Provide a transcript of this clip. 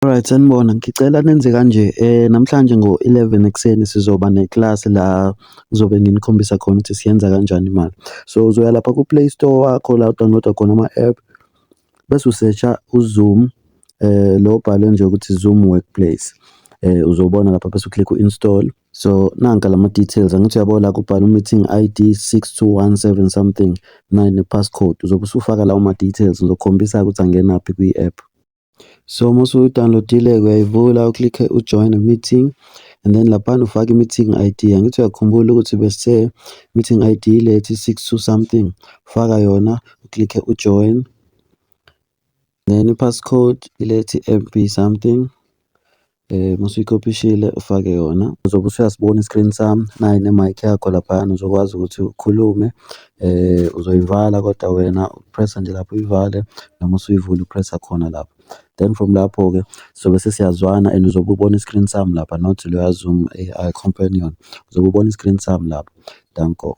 Alright, sanibona. Ngicela nenze kanje, namhlanje ngo-11 ekuseni sizoba neklasi la ngizobe nginikhombisa khona ukuthi siyenza kanjani imali. So uzoya lapha ku-Play Store wakho la u-download-a khona ama-app, bese u-search-a u-Zoom, lo obhalwe nje ukuthi Zoom Workplace. Uzobona lapha bese u-click u-install. So nanka lama-details, angithi uyabo la kubhalwe meeting ID 6217 something ne-passcode. Uzobe usufaka lawo ma-details, ngizokukhombisa ukuthi angenaphi kwi-app. So uma usuyi-download-ile-ke uyayivula u-click-e u-join a meeting and then laphana ufake i-meeting ID. Angithi uyakhumbula ukuthi besithe meeting ID ile ethi 62 something, faka yona u-click-e u-join. Then i-passcode ile ethi MB something, masuyikopishile ufake yona. Uzobe usuyasibona i-screen sami, nayi ne-mic yakho laphayana uzokwazi ukuthi ukhulume. Uzoyivala kodwa wena u-press-a nje lapho uyivale noma usuyivula u-press-a khona lapho. Then from lapho-ke sobe sesiyazwana and uzobe ubona i-screen sami lapha, not loya Zoom AI companion, uzobe ubona i-screen sami lapho. Danko.